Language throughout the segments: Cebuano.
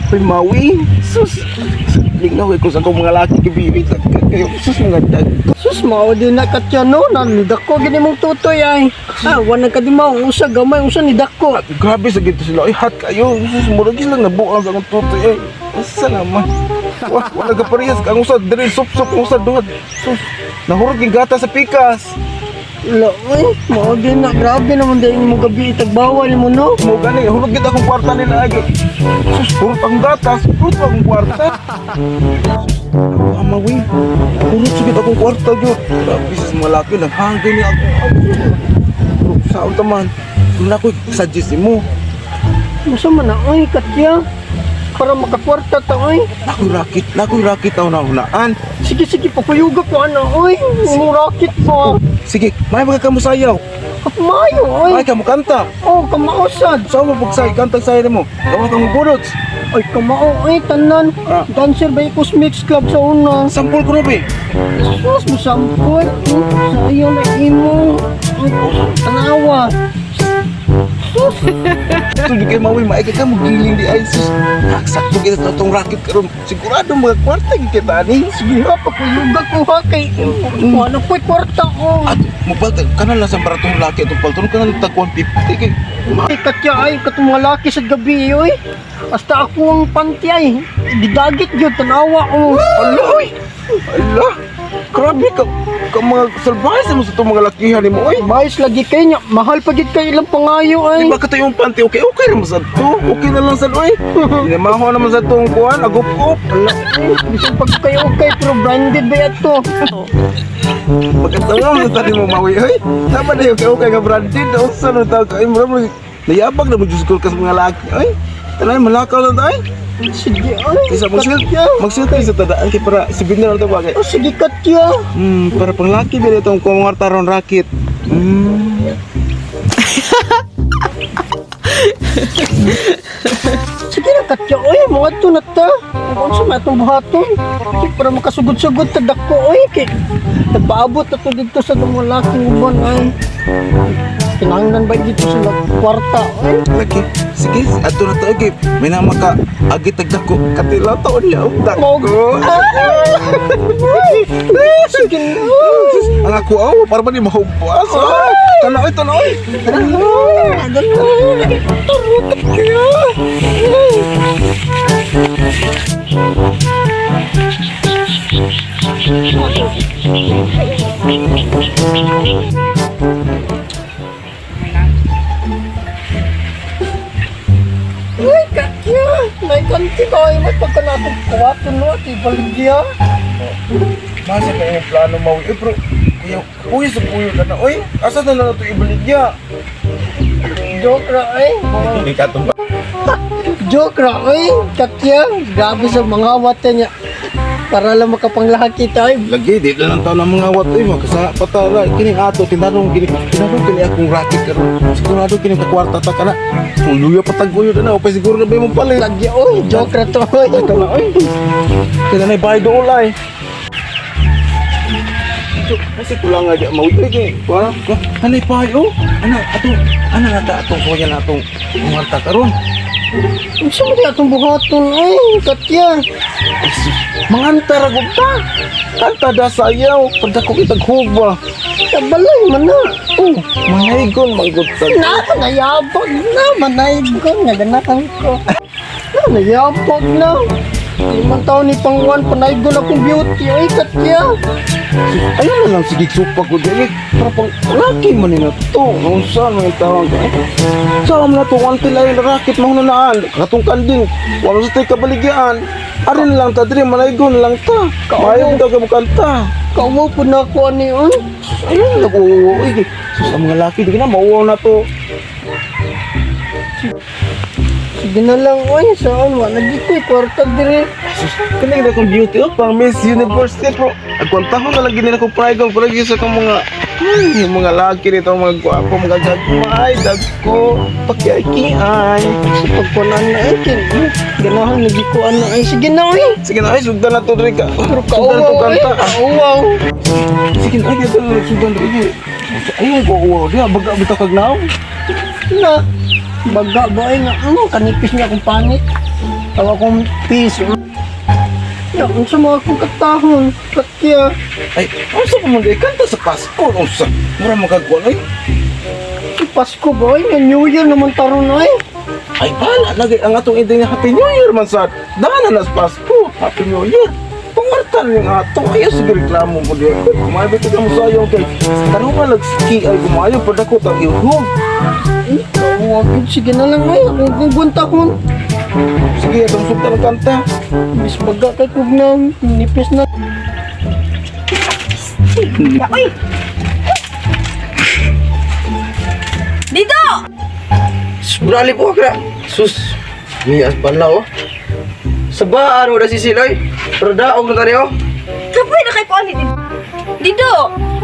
Uy, Maui. Sus. Lingnaw ko sa akong mga laki gabi. Kayo, sus, mga dag. Sus, mao din na Katya no, na nidako gini mong tutoy ay. Ah, wala ka di mao, usa gamay, usa nidako. Grabe sa gito sila. Ay, hot kayo. Sus, murag lang nabuang sa akong tutoy. Ay, asa naman. Wah, wala ka parehas. Ang usa, diri, sup-sup, ang usa, duha. Sus, nahurot yung gata sa pikas. Wala, ay, mao din na, grabe naman din mo gabi itagbawal mo no. Mo gani, hurot gid akong kwarta nila. Ay, sus, hurot akong gatas, hurot akong kwarta. Ako amawi, hurot sa gid akong kwarta gyud. Grabe sa mga laki, naghangin ni ako. Saan ta man? Kung ako suggest mo, Usa man na, ay, Katya. Para makakwarta ta, ay. nakoy rakit na hunaan. Sige, sige, papayuga ko, ana, ay. Murakit ba? Sige, may mga kamusayaw. Mayo, ay. May ka mo kanta. Oh, kamaosad. Sa mo pagsay, kanta sayo nimo. Kawa kang budots. Ay, kamao, ay, tanan. Ah. Dancer ba yung Mix Club sa una? Sampol ko na be. Sus, musampol. Sayo na imo. Ay, tanawa. Sus, Tulog kay Maui, maikay ka mo giling di ay sus. Ah, sakto kita sa atong racket karon. Sigurado mga kwarta gid kita ani. Sige ha, papayuga ko ha, kay ano ko'y kwarta ko. At mobile kanal lang sa baratong laki atong palton kanal tag 150 kay Ay, Katya, ay, katumalaki sa gabi, oy. Hasta ako ang panty, ay. Didagit yun, tanawa ko. Aloy! Ala! Grabe ka ka mga salbahe sa mo sa itong mga lakihan nimo oy. Mais lagi kay niya, mahal pa gid kay ilang pangayo, ay. Di ba ka yung panty okay okay ra man sa to. Okay na lang sa oy. Inamaho naman sa tong kuan agup-up. Ala, ay, bisan pag kayo okay, pero branded ba ito? Pagkatawa mo sa tani mo mawi oy. Tama na okay okay nga branded unsa no tawag ay mura mo nayabag na mo jud ka sa mga laki oy. Tanay malakaw lang tayo. Sige, ay. Kaysa magsil Katya. magsil tayo sa tadaan kay para si Binder na bagay. Oh, sige, Katya. Para panglaki ba itong kumangarta ron racket. Sige na, Katya. Oy, mga to na ta. Kung sa mga itong buhaton. Sige, para makasugod-sugod ta dako, oy. Kay, nagpaabot na to dito sa mga laking uban, ay. Kinahanglan ba dito sa kwarta, oy? Lagi. Sige, ato na to okay. May nama ka agit tagdako katila taon niya og dako. Sige na. Ang ako aw para ba ni mahugpas? Ah, tanaw tanaw. Taro, Katya. Uy, Katya! May kanti ko ay may pagkanatong kuwato no at ibaligya. Masa ka imong plano mawi. Eh, bro, kuya, kuya sa kuya ka na. Oy, asa na lang ito ibaligya? Joke ra ay. Ikatumba. Joke ra ay. Katya, grabe sa mga wate niya. Para lang makapanglahat kita ay. Lagi, di na lang taon ang mga wat. Uy, magkasa patala. Kini ato, tinanong, kini, tinanong kini akong racket karon. Sigurado kini kakwarta ta ka na. Kung luya pataguyo na na, okay siguro na ba yung palit. Lagi oy, joke ra to oy. Ito na, oy. Kaya na bayad dool ay. Kasi kulang nga di mauwi kay. Wala ko. Hanay pa oh. Ana ato, ana na ta atong kuya na atong kuwarta karon. Unsa man di atong buhaton ay, Katya. Manganta ra gud ta. Kanta da sayaw, pagdako kitag huba. Kabalay man na. Oh, manaygon manggod ta. Na, nayabag na, manaygon, naganakan ko. Na, nayabag na. 5 taon ni Pangwan, panaygon akong beauty ay, Katya. Ayun na lang sige supa ko dili. Para pang laki man ni na to. Unsa man yung tawag ko. Eh, sa man na to until ay racket mahunaan. Katong kanding wala sa tay kabaligyaan. Ari na lang ta diri manaygon lang ta. Maayo daw ka mukanta. Kauwo po na ako ani oy. Ayun nag uy. Sus, ang mga laki di na mauwaw na to. Sige na lang oy, saan wa lagi ko kwarta dire. Sus, kani na akong beauty oh, pang Miss Universe eh, bro. Agkwantahon na lang gini na akong pride ko, pero sa akong mga ay, yung mga laki nito, mga gwapo, mga gagmay, dagko, pakiay-kiay. Sa pagkunan na ay kin. Ganahan lagi ko ano ay sige na oy. Sige na, ay, sugdan na to, dre ka. Pero Sugdan na to, kauwaw oy, kanta. kauwaw. Sige na, ay, dito na, sugdan na, ay. Ayun, ko, uwaw, di, baga, bitaw kag naw. Na. Baga ba ay nga ano kanipis niya akong panit. Ang akong peace. Ya, unsa mga akong katahon? Katya. Ay, unsa pa man di kanta sa Pasko, unsa? Mura magagwan ay. Pasko ba? Ay, nga New Year naman taron ay. Ay, bala lagi ang atong idea nga Happy New Year man sa dana na sa Pasko. Happy New Year. Pangartan yung ato. Ayaw sige reklamo mo diya. Kumayo ba ito mo sayo kay tarungan lag ski ay kumayo padako tang ihog. Ay, kawagin. Sige na lang ay. Akong guguntahon. Sige, atong sugtan ang kanta. Bis baga kay kug na nipis na. Uy! Dito! Brali po kra. Sus. Miyas banlaw oh. Sabaan mo na si Siloy. Pero daog na tani oh. Kapoy na kay ko ani dito. Dito!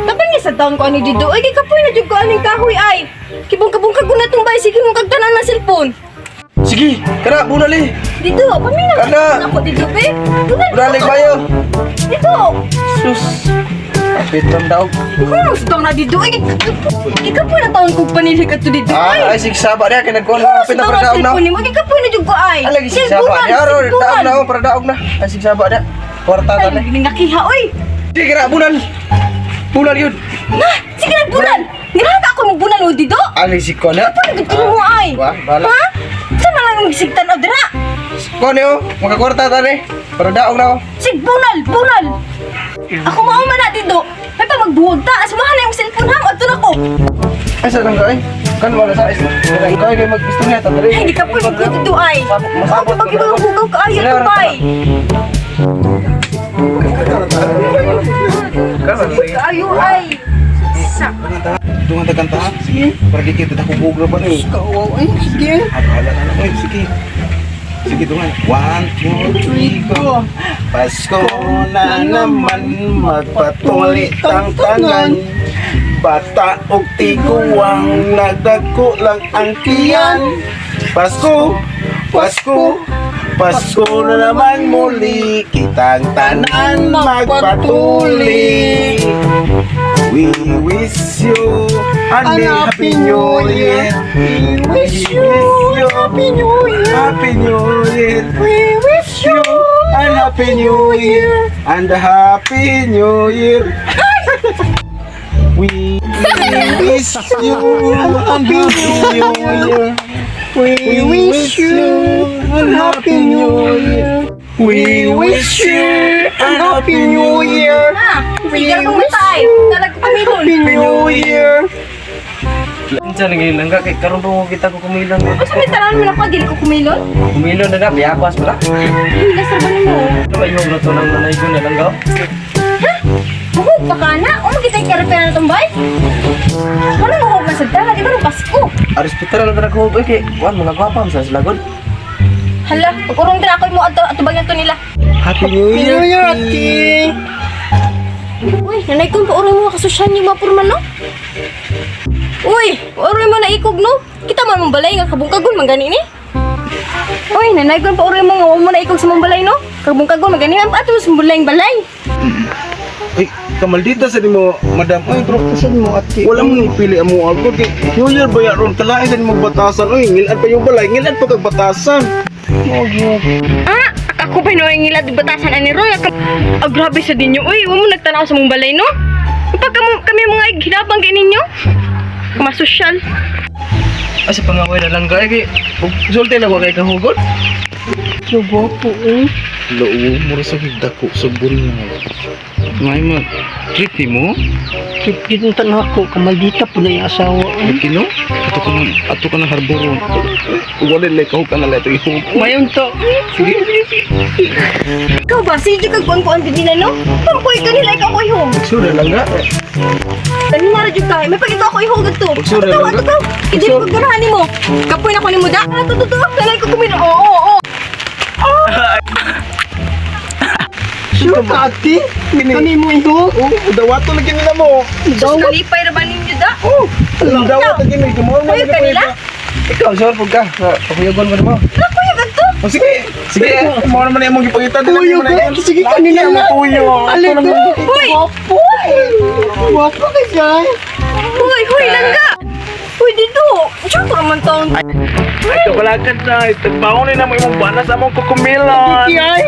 Taban nga sa taon ko ani dito. Ay, kay kapoy na jud ko aning kahoy ay. Kibong-kabong ko na tong bay sige mong kagtanan na cellphone. Sige, kana bunali. Dito, pamina Kana. ako dito be. Bunal Bunali kayo. Dito. Sus. Kapit lang daog. Ano sa taon na dito? Ay, kay kapoy na taon kog panilhig ato dito ay. Ah, ay sig saba niya kay nagkuan Ano kapit sa na taon para na daog na. cellphone nimo? Kay kapoy na jud ko ay. Ay lagi sig saba niya ro daog na oh, para daog na. Ay sig saba niya. Kwarta Ay, tani. nakiha oy. Sige kana bunal. Bunal yun. Na, sige na bunal. Ngiraga ako mo bunal o dito. Ali si kona. Kapoy na jud ko mo ay. Wah, bala. Ha? Saan na lang magsigtan o dira? Kuan oh, makakwarta tani. Para daog na oh. Sig bunal, bunal. Ako mao man na dito. May pa magbuwag ta. Asmahan na yung cellphone ha. Adto na ko. Ay sa lang kay. Kan wala sa is. Kay kay mag-istorya ta diri. Ay, hindi ka po magbuwag dito ay. Masabot. Ako pag ka ay ito bay. Ayo ay. Sa. Dungan ta kanta. Sige. Para di kita dakog ba ni. Kawaw ay. Sige. Ay, bahala na lang. Oy, sige. Sige, dungan. One, two, three, go. Pasko na naman, magpatulit ang tanan. Bata og tiguang, nagdagko lang ang tiyan. Pasko, Pasko, Pasko na naman muli, kitang tanan magpatuli. We wish you a Happy New Year. We wish you a Happy New Year. Happy New Year. We wish you And Happy New Year. And a Happy New Year. We wish you a Happy New Year. We wish you a Happy New Year. We wish you a Happy New Year. Na, sige na kong matay. Talag ko pamilon. Happy New Year. Unsa nang langga kay karon pa mo kita ko kumilon. Unsa may tanan mo na ko dili ko kumilon? Kumilon na na biyapas pala. Hilas ra ba nimo? Ano ba yung to nang nanay ko na langga? Buhog pa ka na. O magkitay ka rin na tumbay? Wala mo na sa dala, di ba nung Pasko? Aris Peter lang na ko kay kuan mga gwapa sa lagod. Hala, pag-urong dira ako mo ato atubag to nila. Happy New Happy Year. New Year, Ate. Uy, nanay ko paurong mo kasusyan yung mga purman no? Uy, paurong mo na ikog no? Kita man mong balay nga kabungkagon man gani ni. Uy, nanay ko paurong mo nga wa mo na ikog sa mong balay no? Kabungkagon man gani ang ato sa mong balay balay. Ay, kamaldita sa nimo, madam. Ay, bro. Kasan mo, Ate? Wala mong ipili ang mga alcohol. Kay New Year ba yaron? Kalain sa nimo batasan. Uy, ngilad pa yung balay. Ngilad pa kag batasan. Ah, ako pa no ang ngilad batasan ani Roy. Ah, grabe sa dinyo. Uy, wa mo nagtanaw sa mong balay no? Pag kami, kami mga ginabang kay ninyo. Masosyal. Ay sa pangaway na langga kay sulti na ko kay kahugot. So gwapo eh. Loo, mura sa dako sa bulan. Ngay mo, trip ni mo? Trip gid ang tanah ko, kamaldita po na yung asawa. eh. Kino? Ato ka na harbor. Wala lang ka na lang ito. Mayon to. Sige, sige, sige. Ikaw ba, sige kag kuan-kuan gid nila no? Pampoy ka nila ikaw ko ihog. Sure langga. Kanina ra jud kay, may pagito ako ihog adto. Magsura Ato, lang ato, ato. Hindi ko ganahan nimo. Kapoy na ko nimo da. Ato to to. Nanay ko kumino. Oo, oo, oo. Sure ka, Ate? Kani mo iho? Oh, dawato lagi nila mo. Sus, kalipay ra ba ninyo da? Oh, dawat lagi nila. Mo Kayo kanila? Ikaw sure pud ka. Pakuyagon mo mo. Nakuyog adto. Oh, sige. Sige. Mo naman imong gipangita Kuyo ka? Sige, kanila na. Kuyo. Alin ko? Uy! Gwapo! Gwapo ka siya. Huy, huy, langga. Huy, dito. Diyan ko naman taon. Ay, kabalakan sa. Tagbaon na mo imong bana sa among kukumilon. Ay!